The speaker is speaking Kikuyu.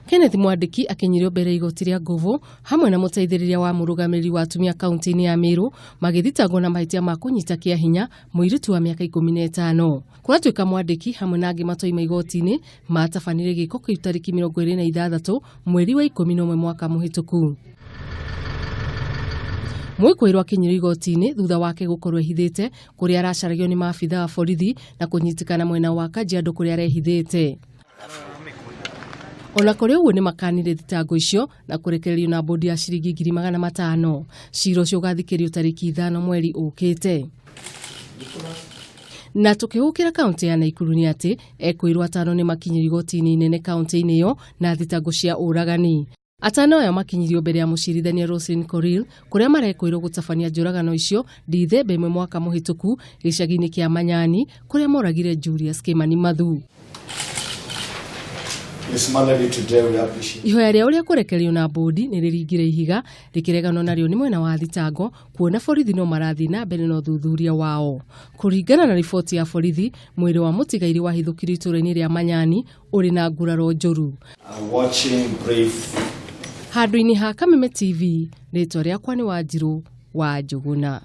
Kenneth Mwandĩki akinyirio mbere igoti rĩa Ngũvũ hamwe na mũteithĩrĩria wa mũrũgamĩrĩri wa atumia kaunti-inĩ ya Meru magĩthitangwo na mahĩtia ma kũnyita kĩa hinya mũirĩtu wa mĩaka 15. Kũratuĩka Mwandĩki hamwe na angĩ matoima igoti-inĩ matabanire gĩko kĩu tarĩki 26 mweri wa 11 mwaka mũhĩtũku. Mwĩkũĩrwo akinyirio igoti-inĩ thutha wake gũkorwo ehithĩte kũrĩa aracaragio nĩ maabitha a borithi na kũnyitĩkana mwena wa Kajiado kũrĩa arehithĩte. Ona kũrĩ ũguo nĩ makanire thitango icio na kũrekererio na bodi ya ciringi 500,000. Cira ũcio ũgathikĩrio tarĩki 5 mweri ũkĩte. Na tũkĩhũkĩra kaunti ya Naikuru nĩ atĩ ekũirwo atano nĩ makinyirio igoti-inĩ inene kaunti-inĩ ĩyo na thitango cia ũragani. Atano aya makinyirio mbere ya mũcirithania Roselyn Korir kũrĩa marekũirwo gũtabania njũragano icio Dithemba 1 mwaka mũhĩtũku gĩcagi-inĩ kĩa Manyani kũrĩa moragire Julius Kimani Mathu. Ihoya rĩa ũrĩa kũrekererio na bodi nĩ rĩringire ihiga rĩkĩreganwo narĩo nĩ mwena wa thitango kuona borithi no marathiĩ na mbere na ũthuthuria wao. Kũringana na riboti ya borithi, mwĩrĩ wa mũtigairĩ wahithũkirio itũũra-inĩ rĩa Manyani ũrĩ na nguraro njũru. Handũ-inĩ ha Kameme TV, rĩtwa rĩakwa nĩ Wanjirũ wa Njũgũna.